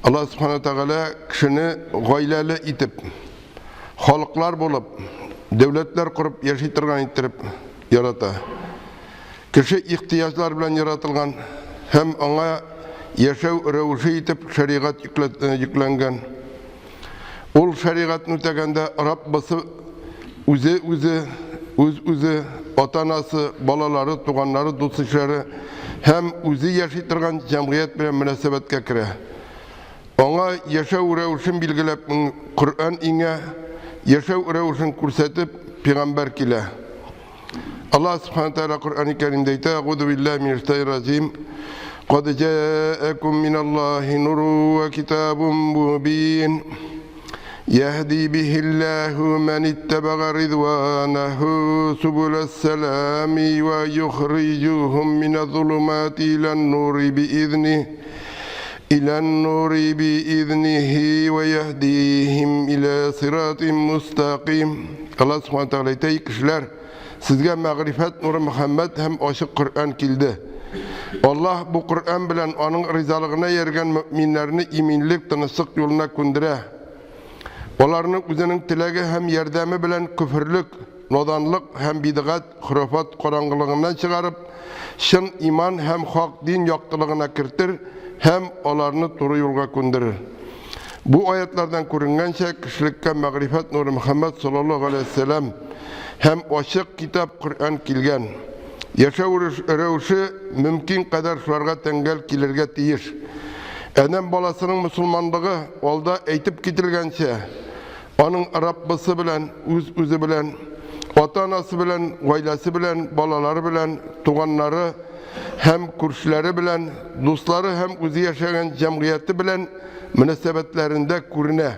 Аллаһ Субхану Тәгалә кешене гаиләле итеп, халыклар булып, дәүләтләр корып яши торган иттереп ярата. Кеше ихтыяҗлар белән яратылган һәм аңа яшәү рәвеше итеп шәригать йөкләнгән. Ул шәригатьне үтәгәндә Раббысы үзе үзе, үз-үзе, ата-анасы, балалары, туганнары, дус-ишләре һәм үзе яши торган җәмгыять белән мөнәсәбәткә керә. Аңа яшәү рәвешен билгеләп Коръән иңә, яшәү рәвешен күрсәтеп, пигамбәр килә. Аллаһ Субхану Тәгалә Коръән Кәримдә әйтә: "Әгуду биллаһи минәш шайтанир Кад җаакум миналлаһи нуру ва китабун мубин. Яһди бихиллаһу ман иттабага ридванаһу субулас салами ва юхриҗухум миназ-зулумати илан-нури биизних илан-нури биизнихи ва яһдихим иля сиратин мустаким. Аллаһ Субхану Тәгалә әйтә, кешеләр, сезгә мәгърифәт нуры Мөхәммәд һәм ачык Коръән килде. Аллаһ бу Коръән белән аның ризалыгына ияргән мөэминнәрне иминлек, тынычлык юлына күндерә. Аларны үзенең теләге һәм ярдәме белән көферлек, наданлык һәм бидгать, хорафат караңгылыгыннан чыгарып, чын иман һәм хак дин яктылыгына кертер һәм аларны туры юлга күндерер. Бу аятлардан күренгәнчә, кешелеккә мәгърифәт нуры Мөхәммәд саллаллаһу галәйһи вәсәләм һәм ачык китап Коръән килгән. Яшәү рәвеше мөмкин кадәр шуларга тәңгәл килергә тиеш. Адәм баласының мөселманлыгы алда әйтеп кителгәнчә, аның Раббысы белән, үз-үзе белән, ата-анасы белән, гаиләсе белән, балалары белән, туганнары һәм күршеләре белән, дуслары һәм үзе яшәгән җәмгыяте белән мөнәсәбәтләрендә күренә.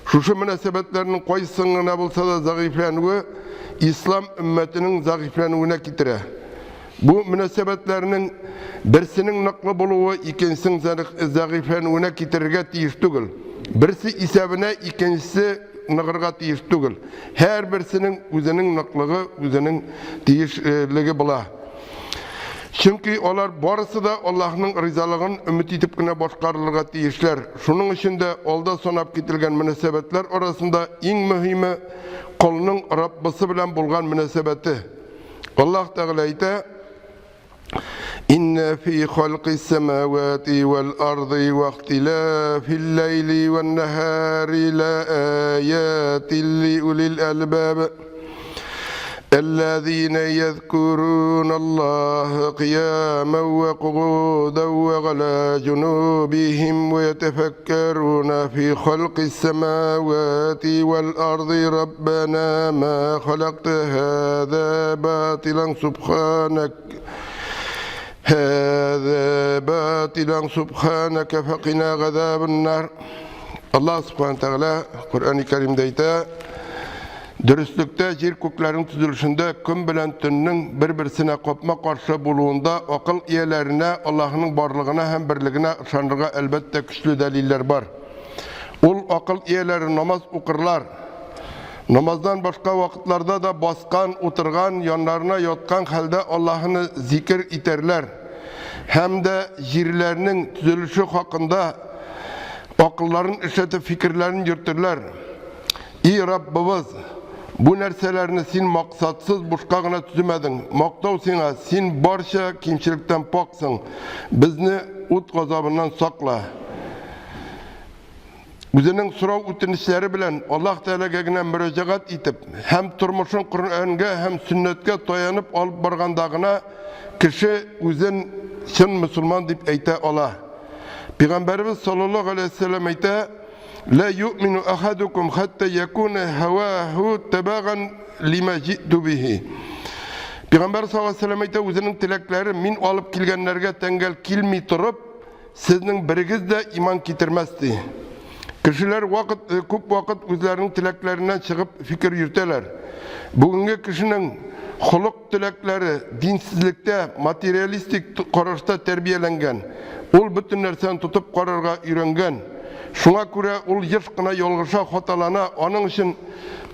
Шушы мөнәсәбәтләрнең кайсының гына булса да зәгыйфьләнүе ислам өммәтенең зәгыйфьләнүенә китерә. Бу мөнәсәбәтләрнең берсенең ныклы булуы икенчесенең зәгыйфьләнүенә китерергә тиеш түгел. Берсе исәбенә икенчесе ныгырга тиеш түгел. Һәрберсенең үзенең ныклыгы, үзенең тиешлеге була. Чөнки алар барысы да Аллаһның ризалыгын өмет итеп кенә башкарылырга тиешләр. Шуның өчен дә алда санап кителгән мөнәсәбәтләр арасында иң мөһиме колның Раббысы белән булган мөнәсәбәте. Аллаһ Тәгалә әйтә: Инна фи халқис самавати вал арди ва ихтилафил лайли ван нахари ла аятин ли улил албаб. الذين يذكرون الله قياما وقعودا وعلى جنوبهم ويتفكرون في خلق السماوات والأرض ربنا ما خلقت هذا باطلا سبحانك هذا باطلا سبحانك فقنا عذاب النار. الله سبحانه وتعالى قرآن الكريم ديتا Дөреслектә, җир күкләрнең төзелешендә көн белән төннең бер-берсенә капма-каршы булуында акыл ияләренә Аллаһының барлыгына һәм берлегенә ышанырга әлбәттә көчле дәлилләр бар. Ул акыл ияләре намаз укырлар. Намаздан башка вакытларда да баскан, утырган, яннарына яткан хәлдә Аллаһыны зикер итәрләр һәм дә җирләрнең төзелеше хакында акылларын эшләтеп фикерләрен йөртерләр. И Раббыбыз, бу нәрсәләрне син максатсыз бушка гына төземәдең. Мактау сиңа, син барча кимчелектән паксың. Безне ут газабыннан сакла. Үзенең сорау үтенечләре белән Аллаһ Тәгаләгә генә мөрәҗәгать итеп һәм тормышын Коръәнгә һәм сөннәткә таянып алып барганда гына кеше үзен чын мөселман дип әйтә ала. Пәйгамбәребез саллаллаһу алейһи ва сәлләм әйтә, Ла юъмину ахадукум хатта якуна һаваху табаган лима җитту бихи. Пәйгамбәр саллаллаһу алейһи вәсәлләм әйтә, үзенең теләкләре мин алып килгәннәргә тәңгәл килми торып, сезнең берегез дә иман китермәс ди. Кешеләр вакыт э, күп вакыт үзләренең теләкләреннән чыгып фикер йөртәләр. Бүгенге кешенең холык теләкләре динсезлектә, материалистик карашта тәрбияләнгән. Ул бөтен нәрсәне тотып карарга өйрәнгән. Шуңа күрә ул еш кына ялгыша, хаталана. Аның өчен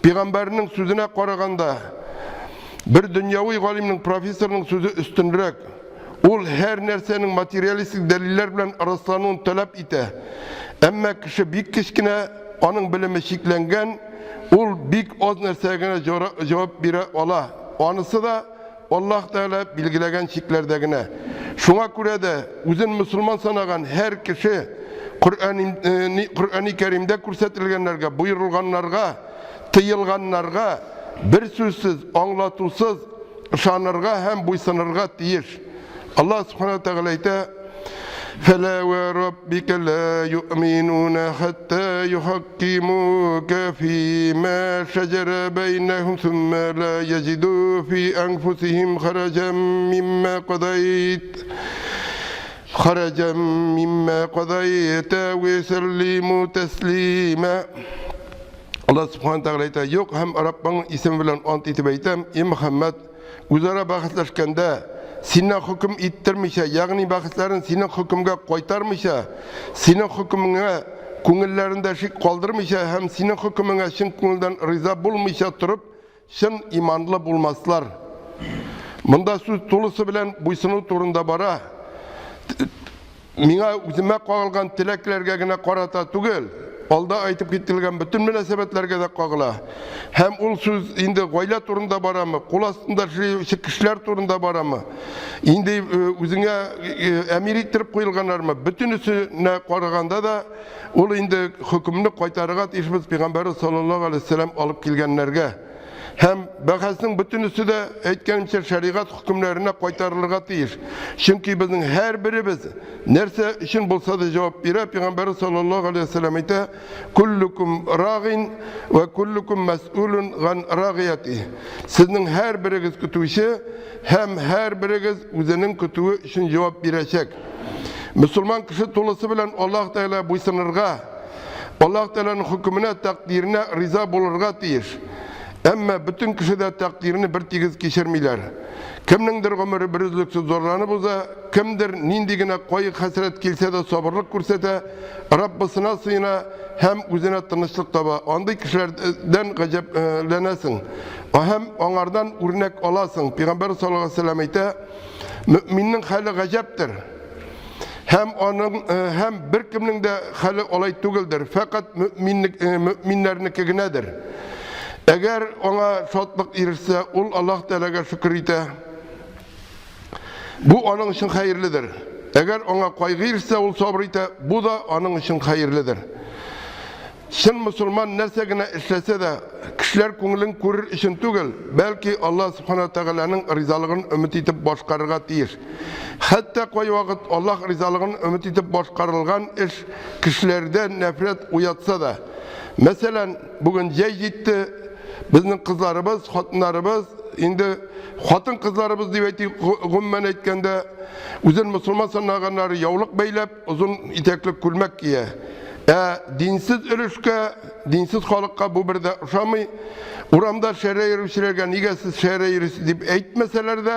пәйгамбәрнең сүзенә караганда бер дөньяви галимнең, профессорның сүзе өстенрәк. Ул һәр нәрсәнең материалистик дәлилләр белән раслануын таләп итә. Әмма кеше бик кечкенә, аның белеме чикләнгән, ул бик аз нәрсәгә генә җавап бирә ала. Анысы да Аллаһ Тәгалә билгеләгән чикләрдә генә. Шуңа күрә дә үзен мөселман санаган һәр кеше Коръәни Кәримдә күрсәтелгәннәргә, боерылганнарга, тыелганнарга бер сүзсез, аңлатусыз ышанырга һәм буйсынырга тиеш. Аллаһ Субхана Тәгалә әйтә: "Фәлә вә раббика ла юъминуна хатта юхаккимука фима шәҗәрә бәйнәһум сумма ла яҗиду фи анфусихим хараҗан мимма кадайт хараҗан мимма кадайта вә юсаллиму таслима." Аллаһ Субхана Тәгалә әйтә: "Юк, һәм Раббың исеме белән ант итеп әйтәм, и Мөхәммәд, үзара бәхәсләшкәндә синнән хөкем иттермичә, ягъни бәхәсләрен синең хөкемгә кайтармыйча, синең хөкемеңә күңелләрендә шик калдырмыйча һәм синең хөкемеңә чын күңелдән риза булмыйча торып, чын иманлы булмаслар." Монда сүз тулысы белән буйсыну турында бара. Миңа үземә кагылган теләкләргә генә карата түгел, алда әйтеп кителгән бөтен мөнәсәбәтләргә дә кагыла. Һәм ул сүз инде гаилә турында барамы, кул астында эшләүче кешеләр турында барамы, инде үзеңә әмир иттереп куелганнармы, бөтенесенә караганда да ул инде хөкемне кайтарырга тиешбез пәйгамбәрбез саллаллаһу алейһи вәсәлләм алып килгәннәргә. Һәм бәхәснең бөтенесе дә, әйткәнемчә, шәригать хөкемнәренә кайтарылырга тиеш. Чөнки безнең һәрберебез нәрсә өчен булса да җавап бирә. Пәйгамбәрбез саллаллаһу алейһи ва сәлләм әйтә: "Куллукум рагин ва куллукум мәс'улун ган рагияти." Сезнең һәрберегез көтүче һәм һәрберегез үзенең көтүе өчен җавап бирәчәк. Мөселман кеше тулысы белән Аллаһ Тәгаләгә буйсынырга, Аллаһ Тәгаләнең хөкеменә, тәкъдиренә риза булырга тиеш. Әмма бөтен кеше дә тәкъдирне бер тигез кичермиләр. Кемнеңдер гомере берөзлексез зарланып уза, кемдер нинди генә кайгы-хәсрәт килсә дә сабырлык күрсәтә, Раббысына сыена һәм үзенә тынычлык таба. Андый кешеләрдән гаҗәпләнәсең һәм аңардан үрнәк аласың. Пәйгамбәр саллаллаһу алейһи ва сәлләм әйтә, Мөэминнең хәле гаҗәптер. Һәм аның э, һәм беркемнең дә хәле алай түгелдер, фәкать мөэминнек э, мөэминнәрнеке генәдер. Әгәр аңа шатлык ирешсә, ул Аллаһ Тәгаләгә шөкер итә. Бу аның өчен хәерледер. Әгәр аңа кайгы ирешсә, ул сабыр итә, бу да аның өчен хәерледер. Чын мөселман нәрсә генә эшләсә дә, кешеләр күңелен күрер өчен түгел, бәлки Аллаһ Сүбхәнәһү вә Тәгаләнең ризалыгын өмет итеп башкарырга тиеш. Хәтта кайвакыт Аллаһ ризалыгын өмет итеп башкарылган эш кешеләрдә нәфрәт уятса да. Мәсәлән, бүген җәй җитте, безнең кызларыбыз, хатыннарыбыз, инде хатын-кызларыбыз дип әйтик, гомумән әйткәндә, үзен мөселман санаганнары яулык бәйләп, озын итәкле күлмәк кия. Ә динсез өлешкә, динсез халыкка бу бер дә ошамый. Урамда шәрә йөрүчеләргә нигә сез шәрә йөрисез дип әйтмәсәләр дә,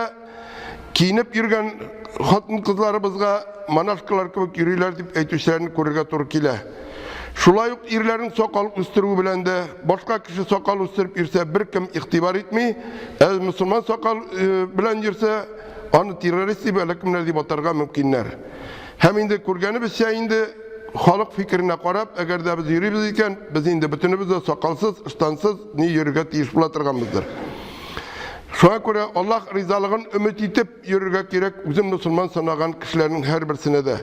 киенеп йөргән хатын-кызларыбызга монашкалар кебек йөриләр дип әйтүчеләрне күрергә туры килә. Шулай ук ирләрнең сакал үстерүе белән дә, башка кеше сакал үстереп йөрсә, беркем игътибар итми, ә мөселман сакал э, белән йөрсә, аны террорист дип, әллә кемнәр дип атарга мөмкиннәр. Һәм инде күргәнебезчә инде халык фикеренә карап, әгәр дә без йөрибез икән, без инде бөтенебез дә сакалсыз, ыштансыз ни йөрергә тиеш була торганбыздыр. Шуңа күрә Аллаһ ризалыгын өмет итеп йөрергә кирәк үзен мөселман санаган кешеләрнең һәрберсенә дә.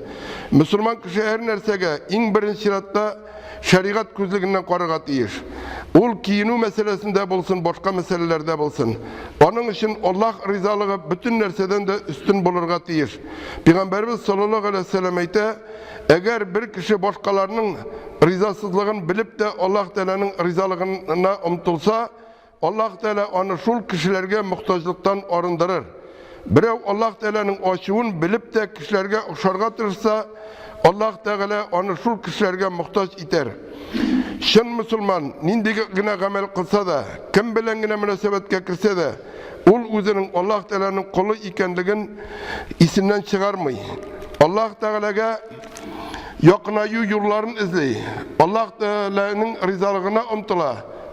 Мөселман кеше һәр нәрсәгә иң беренче чиратта шәригать күзлегеннән карарга тиеш. Ул киенү мәсьәләсендә булсын, башка мәсьәләләрдә булсын. Аның өчен Аллаһ ризалыгы бөтен нәрсәдән дә өстен булырга тиеш. Пәйгамбәребез саллаллаһу алейһи вәсәлләм әйтә, әгәр бер кеше башкаларның ризасызлыгын белеп тә Аллаһ Тәгаләнең ризалыгына омтылса, Аллаһ Тәгалә аны шул кешеләргә мохтаҗлыктан арындырыр. Берәү Аллаһ Тәгаләнең ачуын белеп тә кешеләргә охшарга тырышса, Аллаһ Тәгалә аны шул кешеләргә мохтаҗ итәр. Чын мөселман нинди генә гамәл кылса да, кем белән генә мөнәсәбәткә керсә дә, ул үзенең Аллаһ Тәгаләнең колы икәнлеген исеннән чыгармый. Аллаһ Тәгаләгә якынаю юлларын эзли. Аллаһ Тәгаләнең ризалыгына омтыла.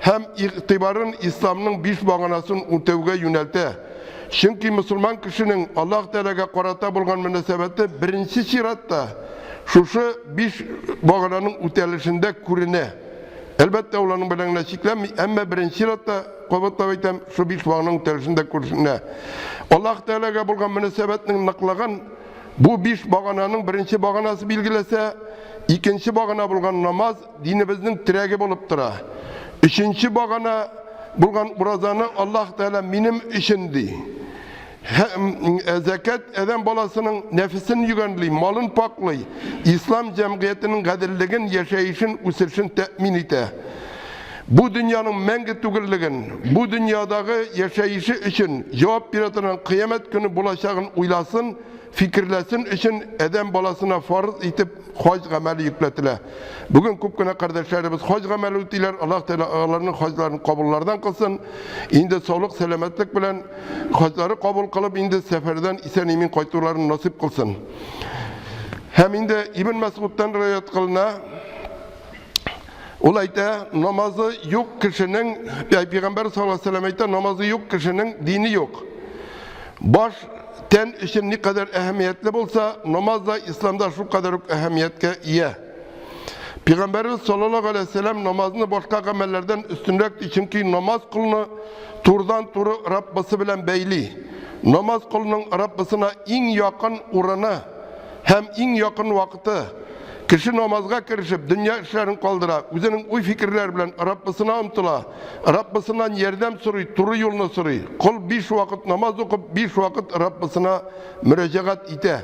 һәм игътибарын исламның биш баганасын үтәүгә юнәлтә. Чөнки мөселман кешенең Аллаһ Тәгаләгә карата булган мөнәсәбәте беренче чиратта шушы биш багананың үтәлешендә күренә. Әлбәттә, ул аның белән генә чикләнми, әмма беренче чиратта, кабатлап әйтәм, шул биш багананың үтәлешендә күренә. Аллаһ Тәгаләгә булган мөнәсәбәтнең ныклыгын бу биш багананың беренче баганасы билгеләсә, икенче багана булган намаз динебезнең терәге булып тора. Өченче багана булган уразаны Аллаһ Тәгалә минем өчен ди. Һәм э, зәкәт адәм баласының нәфесен йөгәнли, малын паклый, ислам җәмгыятенең гаделлеген, яшәешен, үсешен тәэмин итә. Бу дөньяның мәңге түгеллеген, бу дөньядагы яшәеше өчен җавап бирә торган кыямәт көне булачагын уйласын, фикерләсен өчен адәм баласына фарыз итеп хаҗ гамәле йөкләтелә. Бүген күп кенә кардәшләребез хаҗ гамәле үтиләр. Аллаһ Тәгалә аларның хаҗларын кабуллардан кылсын. Инде саулык, сәламәтлек белән хаҗлары кабул кылып, инде сәфәрдән исән-имин кайтуларын насыйп кылсын. Һәм инде Ибн Мәсгудтан риваять кылына, Ул әйтә, намазы юк кешенең, пәйгамбәр саллаллаһу алейһи вәсәлләм әйтә, намазы юк кешенең дине юк. Баш тән өчен никадәр әһәмиятле булса, намаз да исламда шулкадәр үк әһәмияткә ия. Пәйгамбәребез саллаллаһу алейһи вәсәлләм намазны башка гамәлләрдән өстенрәк ди, чөнки намаз колны турыдан-туры Раббысы белән бәйли. Намаз колның Раббысына иң якын урыны һәм иң якын вакыты. Кеше намазга керешеп, дөнья эшләрен калдыра, үзенең уй-фикерләре белән Раббысына омтыла, Раббысыннан ярдәм сорый, туры юлны сорый. Кол биш вакыт намаз укып, биш вакыт Раббысына мөрәҗәгать итә.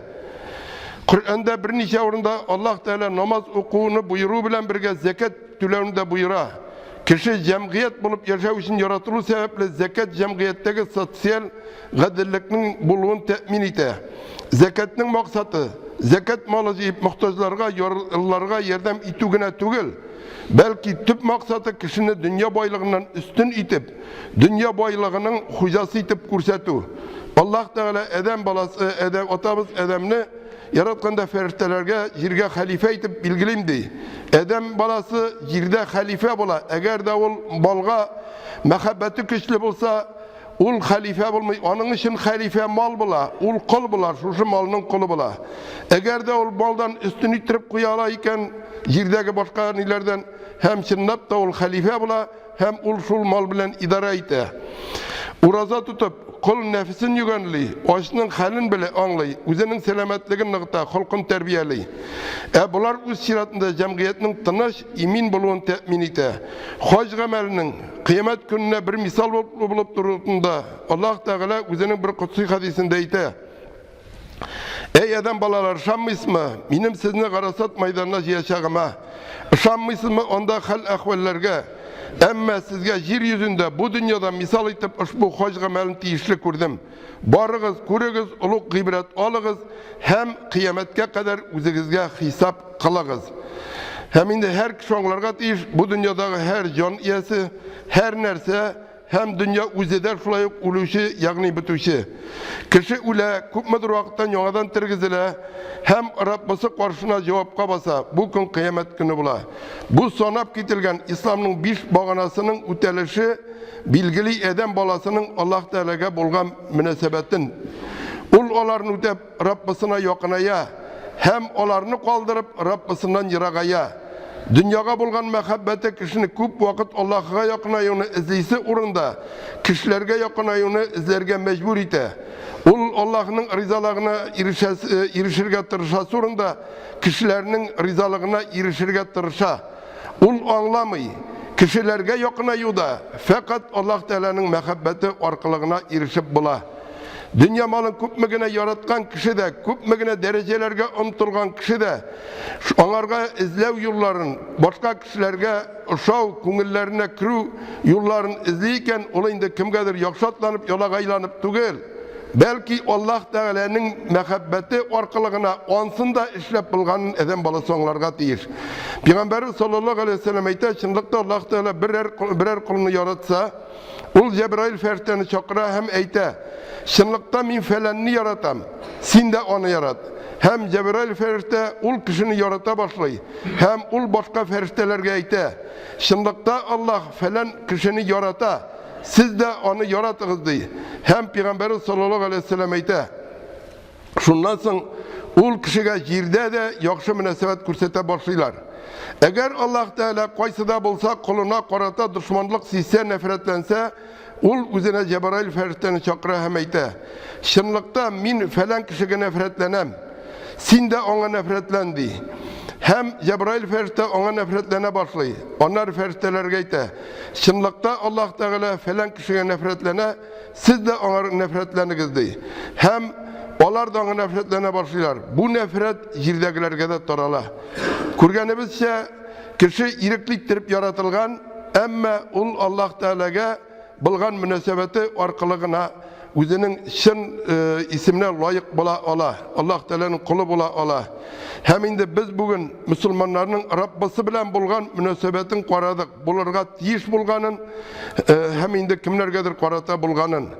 Коръәндә берничә урында Аллаһ Тәгалә намаз укуны боеру белән бергә зәкят түләүне дә боера. Кеше җәмгыять булып яшәү өчен яратылу сәбәпле, зәкят җәмгыятьтәге социаль гаделлекнең булуын тәэмин итә. Зәкятнең максаты, зәкят малы җыеп мохтаҗларга, ярлыларга ярдәм итү генә түгел, бәлки төп максаты кешене дөнья байлыгыннан өстен итеп, дөнья байлыгының хуҗасы итеп күрсәтү. Аллаһ Тәгалә адәм баласы, адәм атабыз Адәмне яратканда фәрештәләргә җиргә хәлифә итеп билгелим ди. Адәм баласы җирдә хәлифә була. Әгәр дә ул малга мәхәббәте көчле булса, Ул хәлифә булмый, аның өчен хәлифә мал була, ул кол була, шушы малның колы була. Әгәр дә ул малдан өстен иттереп куя ала икән, җирдәге башка ниләрдән, һәм чынлап та ул хәлифә була, һәм ул шул мал белән идарә итә. Ураза тотып, кол нәфесен йөгәнли, ачның хәлен белә, аңлый, үзенең сәламәтлеген ныгыта, холкын тәрбияли. Ә болар үз чиратында җәмгыятьнең тыныч, имин булуын тәэмин итә. Хаҗ гамәленең Кыямәт көненә бер мисал булып торуында Аллаһ Тәгалә үзенең бер котси хәдисендә әйтә: Әй адәм балалары, ышанмыйсызмы? Минем сезне Гарасат мәйданына җыячагыма. Ышанмыйсызмы анда хәл-әхвәлләргә? Әмма сезгә җир йөзендә, бу дөньяда мисал итеп ошбу хаҗ гамәлен тиешле күрдем. Барыгыз, күрегез, олуг гыйбрәт алыгыз һәм кыямәткә кадәр үзегезгә хисап кылыгыз. Һәм инде һәр кеше аңларга тиеш, бу дөньядагы һәр җан иясе, һәр нәрсә һәм дөнья үзе дә шулай ук үлүче, ягъни бетүче. Кеше үлә, күпмедер вакыттан яңадан тергезелә һәм Раббысы каршына җавапка баса. Бу көн кыямәт көне була. Бу санап кителгән исламның биш баганасының үтәлеше билгели адәм баласының Аллаһ Тәгаләгә булган мөнәсәбәтен. Ул аларны үтәп, Раббысына якыная һәм аларны калдырып, Раббысыннан ерагая. Дөньяга булган мәхәббәте кешене күп вакыт Аллаһыга якынаюны эзлисе урында, кешеләргә якынаюны эзләргә мәҗбүр итә. Ул Аллаһының ризалыгына ирешергә тырышасы урында, кешеләрнең ризалыгына ирешергә тырыша. Ул аңламый, кешеләргә якынаюда фәкать Аллаһ Тәгаләнең мәхәббәте аркылы гына ирешеп була. Дөнья малын күпме генә яраткан кеше дә, күпме генә дәрәҗәләргә омтылган кеше дә, аңарга эзләү юлларын, башка кешеләргә ошау, күңелләренә керү юлларын эзли икән, ул инде кемгәдер яхшы атланып, ялагайланып түгел, бәлки Аллаһ Тәгаләнең мәхәббәте аркылы гына ансын да эшләп булганын адәм баласы аңларга тиеш. Пәйгамбәрбез саллаллаһу алейһи ва сәлләм әйтә, чынлыкта Аллаһ Тәгалә берәр берәр колны яратса, ул Җәбраил фәрештәне чакыра һәм әйтә: "Чынлыкта мин фәләнне яратам, син дә аны ярат". Һәм Җәбраил фәрештә ул кешене ярата башлый. Һәм ул башка фәрештәләргә әйтә, Чынлыкта Аллаһ фәлән кешене ярата, сез дә аны яратыгыз, ди. Һәм Пәйгамбәрбез саллаллаһу галәйһи ва сәлләм әйтә, Шуннан соң ул кешегә җирдә дә яхшы мөнәсәбәт күрсәтә башлыйлар. Әгәр Аллаһ Тәгалә кайсы да булса колына карата дошманлык сизсә, нәфрәтләнсә, ул үзенә Җәбраил фәрештәне чакыра һәм әйтә: Чынлыкта мин фәлән кешегә нәфрәтләнәм. Син дә аңа нәфрәтлән, ди. Һәм Җәбраил фәрештә аңа нәфрәтләнә башлый. Аннары фәрештәләргә әйтә: Чынлыкта Аллаһ Тәгалә фәлән кешегә нәфрәтләнә, Сез дә аңар нәфрәтләнегез, ди. Һәм алар да аңа нәфрәтләнә башлыйлар. Бу нәфрәт җирдәгеләргә дә тарала. Күргәнебезчә, кеше ирекле иттереп яратылган, әмма ул Аллаһ Тәгаләгә булган мөнәсәбәте аркылы гына үзенең чын э, исеменә лаек була ала, Аллаһ Тәгаләнең колы була ала. Һәм инде без бүген мөселманнарның Раббысы белән булган мөнәсәбәтен карадык. Булырга тиеш булганын һәм инде кемнәргәдер карата булганын.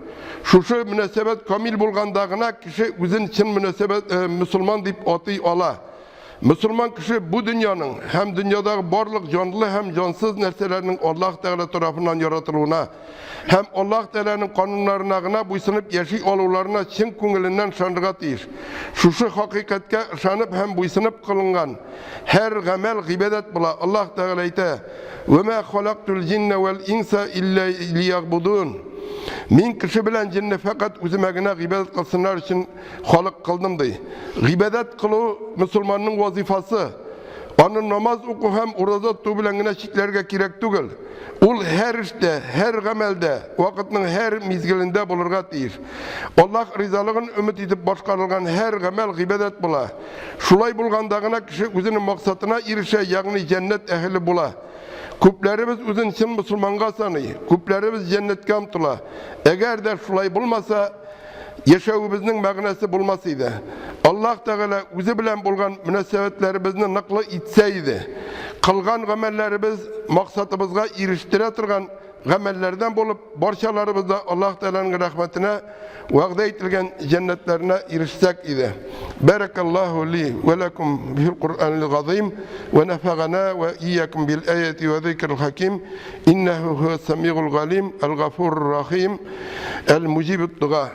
Шушы мөнәсәбәт камил булганда гына кеше үзен чын мөнәсәбәт мөселман дип атый ала. Мөселман кеше бу дөньяның һәм дөньядагы барлык җанлы һәм җансыз нәрсәләрнең Аллаһ Тәгалә тарафыннан яратылуына һәм Аллаһ Тәгаләнең кануннарына гына буйсынып яши алуларына чын күңеленнән ышанырга тиеш. Шушы хакыйкатькә ышанып һәм буйсынып кылынган Һәр гамәл гыйбадәт була. Аллаһ Тәгалә әйтә: "Ва ма халактул җиннә вәл инса илля лиягбудун." Мин кеше белән җинне фәкать үземә генә гыйбадәт кылсыннар өчен халык кылдым, ди. Гыйбадәт кылу мөселманның вазифасы. Аны намаз уку һәм ураза тоту белән генә чикләргә кирәк түгел. Ул һәр эштә, һәр гамәлдә, вакытның һәр мизгелендә булырга тиеш. Аллаһ ризалыгын өмет итеп башкарылган һәр гамәл гыйбадәт була. Шулай булганда гына кеше үзенең максатына ирешә, ягъни җәннәт әһеле була. Күпләребез үзен чын мөселманга саный, күпләребез җәннәткә омтыла. Әгәр дә шулай булмаса, яшәвебезнең мәгънәсе булмас иде. Аллаһ Тәгалә үзе белән булган мөнәсәбәтләребезне ныклы итсә иде. Кылган гамәлләребез максатыбызга ирештерә торган гамәлләрдән булып, барчаларыбыз да Аллаһ Тәгаләнең рәхмәтенә, вәгъдә ителгән җәннәтләренә ирешсәк иде. Бәрәкаллаһу ли вә ләкум фил Куръанил газыйм вә нәфәгана вә иякум бил аяти вә зикрил хаким иннәһу һуәс самигул галим әл-гафурур рахим әл-муҗибут дуга.